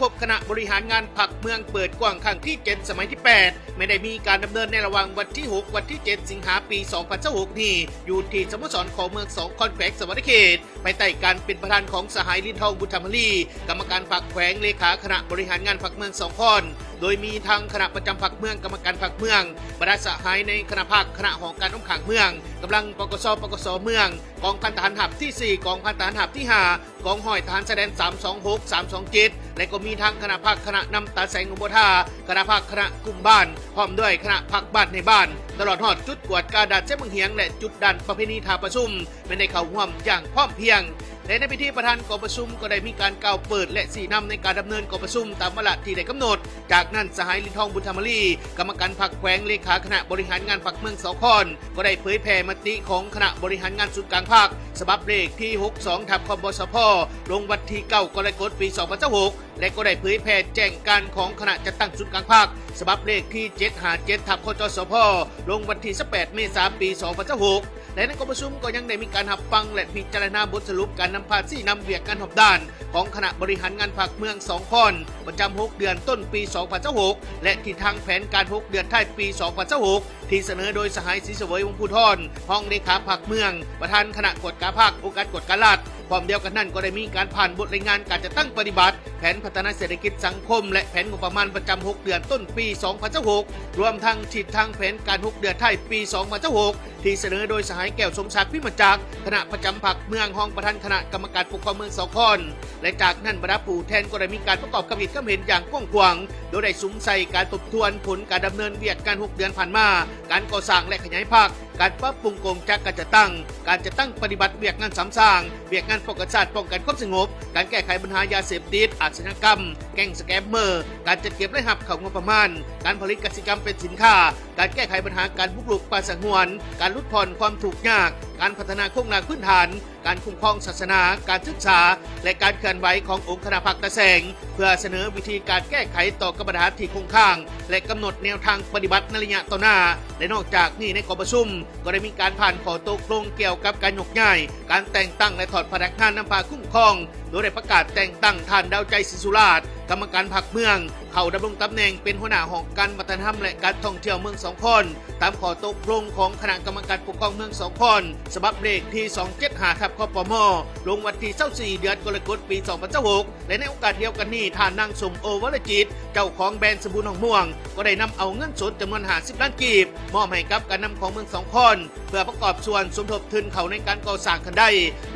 ຄົບຄະນະບໍລິຫານງານພັກເມືອງເປີດກວ້າງຄັ້ງທີເຈັດ ສະໄໝທີແປດ ແມ່ນໄດ້ມີການດຳເນີນໃນລະຫວ່າງວັນທີຫົກ ວັນທີເຈັດ ສິງຫາ ປີສອງພັນຊາວຫົກນີ້ ຢູ່ທີ່ສະໂມສອນຂອງເມືອງສອງຄອນ ແຂວງສະຫວັນນະເຂດ ພາຍໃຕ້ການເປັນປະທານຂອງສະຫາຍ ລິນທອງ ບຸນທຳມະລີ ກຳມະການພັກແຂວງ ເລຂາຄະນະບໍລິຫານງານພັກເມືອງສອງຄອນ ໂດຍມີທັງຄະນະປະຈຳພັກເມືອງ, ກຳມະການພັກເມືອງ, ບັນດາສະຫາຍໃນຄະນະພັກ, ຄະນະຫ້ອງການອ້ອມຂ້າງເມືອງ, ກຳລັງ ປກສ, ປກສ ເມືອງ, ກອງພັນທະຫານຮາບທີສີ່, ກອງພັນທະຫານຮາບທີຫ້າ, ກອງຮ້ອຍທະຫານຊາຍແດນສາມສອງຫົກ ສາມສອງເຈັດ ແລະ ກໍມີທັງຄະນະພັກຄະນະນຳຕາແສງ ອຸໂມທາ, ຄະນະພັກຄະນະກຸ່ມບ້ານ, ພ້ອມດ້ວຍຄະນະພັກບ້ານໃນບ້ານ, ຕະຫຼອດຮອດຈຸດກວດກາດ່ານເຊບາງຫຽງ ແລະ ຈຸດດ່ານປະເພນີທ່າປະຊຸມ ແມ່ນໄດ້ເຂົ້າຮ່ວມຢ່າງພ້ອມພຽງ. ແລະ ໃນພິທີ ປະທານກອງປະຊຸມກໍໄດ້ມີການກ່າວເປີດ ແລະ ຊີ້ນຳໃນການດຳເນີນກອງປະຊຸມຕາມວາລະທີ່ໄດ້ກຳນົດ. ຈາກນັ້ນ ສະຫາຍ ລິນທອງ ບຸນທຳມະລີ ກຳມະການພັກແຂວງ ເລຂາຄະນະບໍລິຫານງານພັກເມືອງສອງຄອນ ກໍໄດ້ເຜີຍແຜ່ມະຕິຂອງຄະນະບໍລິຫານງານສູນກາງພັກ ສະບັບເລກທີຫົກສອງ ທັບ ຄບສພ ລົງວັນທີເກົ້າ ກໍລະກົດ ປີສອງພັນຊາວຫົກ ແລະ ກໍໄດ້ເຜີຍແຜ່ແຈ້ງການຂອງຄະນະຈັດຕັ້ງສູນກາງພັກ ສະບັບເລກທີເຈັດຫ້າເຈັດ ທັບ ຄຈສພ ລົງວັນທີສິບແປດ ເມສາ ປີສອງພັນຊາວຫົກ ແລະ ໃນກອງປະຊຸມກໍຍັງໄດ້ມີການຮັບຟັງ ແລະ ພິຈາລະນາບົດສະຫຼຸບການນຳພາຊີ້ນຳວຽກງານຮອບດ້ານຂອງຄະນະບໍລິຫານງານພັກເມືອງສອງຄອນ ປະຈຳຫົກເດືອນຕົ້ນປີສອງພັນຊາວຫົກ ແລະ ທິດທາງແຜນການຫົກເດືອນທ້າຍປີສອງພັນຊາວຫົກ ທີ່ສະເໜີໂດຍສະຫາຍ ສີສະເຫວີຍ ວົງພູທອນ ຮອງເລຂາພັກເມືອງ, ປະທານຄະນະກວດກາພັກ, ອົງການກວດກາລັດ. ພ້ອມດຽວກັນນັ້ນກໍໄດ້ມີການຜ່ານບົດລາຍງານການຈັດຕັ້ງປະຕິບັດແຜນພັດທະນາເສດຖະກິດສັງຄົມ ແລະ ແຜນງົບປະມານປະຈຳຫົກເດືອນຕົ້ນປີສອງພັນຊາວຫົກ ລວມທັງທິດທາງແຜນການຫົກເດືອນທ້າຍປີສອງພັນຊາວຫົກ ທີ່ສະເໜີໂດຍສະຫາຍ ແກ້ວ ສົມສັກ ພິມະຈັກ ຄະນະປະຈຳພັກເມືອງ, ຮອງປະທານຄະນະກຳມະການປົກຄອງເມືອງສອງຄອນ ແລະ ຈາກນັ້ນບັນດາຜູ້ແທນກໍໄດ້ມີການປະກອບຄຳຄິດຄຳເຫັນຢ່າງກວ້າງຂວາງ ໂດຍໄດ້ສຸມໃສ່ການທົບທວນຜົນການດຳເນີນວຽກງານຫົກເດືອນຜ່ານມາ, ການກໍ່ສ້າງ ແລະ ຂະຫຍາຍພັກ, ການປັບປຸງກົງຈັກການຈັດຕັ້ງ, ການຈັດຕັ້ງປະຕິບັດວຽກງານສາມສ້າງ, ວຽກງານປ້ອງກັນຊາດ, ປ້ອງກັນຄວາມສະຫງົບ, ການແກ້ໄຂບັນຫາຢາເສບຕິດ, ອາຊະຍາກຳ, ແກ້ງສະແກມເມີ, ການຈັດເກັບລາຍຮັບເຂົ້າງົບປະມານ, ການຜະລິດກະສິກຳເປັນສິນຄ້າ, ການແກ້ໄຂບັນຫາການບຸກລຸກປ່າສະຫງວນ, ການຫຼຸດຜ່ອນຄວາມທຸກຍາກ, ການພັດທະນາໂຄງລ່າງພື້ນຖານ, ການຄຸ້ມຄອງສາສະໜາ, ການສຶກສາ ແລະ ການເຄື່ອນໄຫວຂອງອົງຄະນະພັກຕາແສງ ເພື່ອສະເໜີວິທີການແກ້ໄຂຕໍ່ກັບບັນຫາທີ່ຄົງຄ້າງ ແລະ ກຳນົດແນວທາງປະຕິບັດໃນໄລຍະຕໍ່ໜ້າ. ແລະ ນອກຈາກນີ້ໃນກອງປະຊຸມກໍໄດ້ມີການຜ່ານຂໍ້ຕົກລົງກ່ຽວກັບການຍົກຍ້າຍ, ການແຕ່ງຕັ້ງ ແລະ ຖອດພະນັກງານນຳພາຄຸ້ມຄອງ ໂດຍໄດ້ປະກາດແຕ່ງຕັ້ງທ່ານ ດາວໃຈ ສີສຸລາດ ກຳມະການພັກເມືອງ ເຂົ້າດຳລົງຕຳແໜ່ງເປັນຫົວໜ້າຫ້ອງການວັດທະນະທຳ ແລະ ການທ່ອງທ່ຽວເມືອງສອງຄອນ ຕາມຂໍ້ຕົກລົງຂອງຄະນະກຳມະການປົກຄອງເມືອງສອງຄອນ ສະບັບເລກທີສອງເຈັດຫ້າ ທັບ ຄປມ ລົງວັນທີຊາວສີ່ ເດືອນກໍລະກົດ ປີສອງພັນຊາວຫົກ ແລະ ໃນໂອກາດດຽວກັນນີ້ ທ່ານນາງ ສົມໂອ ວໍລະຈິດ ເຈົ້າຂອງແບຣນສະບູນຫອງມ່ວງ ກໍໄດ້ນຳເອົາເງິນສົດຈຳນວນຫ້າສິບລ້ານກີບ ມອບໃຫ້ກັບການນຳຂອງເມືອງສອງຄອນ ເພື່ອປະກອບສ່ວນສົມທົບທຶນເຂົ້າໃນການກໍ່ສ້າງຄັນໄດ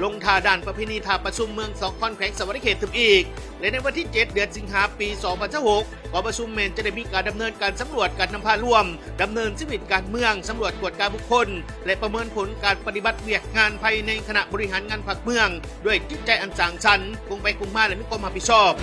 ລົງທ່າດ່ານປະເພນີທ່າປະຊຸມເມືອງສອງຄອນ ແຂວງສະຫວັນນະເຂດຕື່ມອີກ. ແລະ ໃນວັນທີເຈັດ ເດືອນສິງຫາ ປີສອງພັນຊາວຫົກ ກອງປະຊຸມແມ່ນຈະໄດ້ມີການດຳເນີນການສຳຫຼວດການນຳພາຮ່ວມ, ດຳເນີນຊີວິດການເມືອງ, ສຳຫຼວດກວດກາບຸກຄົນ ແລະ ປະເມີນຜົນການປະຕິບັດວຽກງານພາຍໃນຄະນະບໍລິຫານງານພັກເມືອງ ດ້ວຍຈິດໃຈອັນສ້າງສັນ, ກົງໄປກົງມາ ແລະ ມີຄວາມຮັບຜິດຊອບ.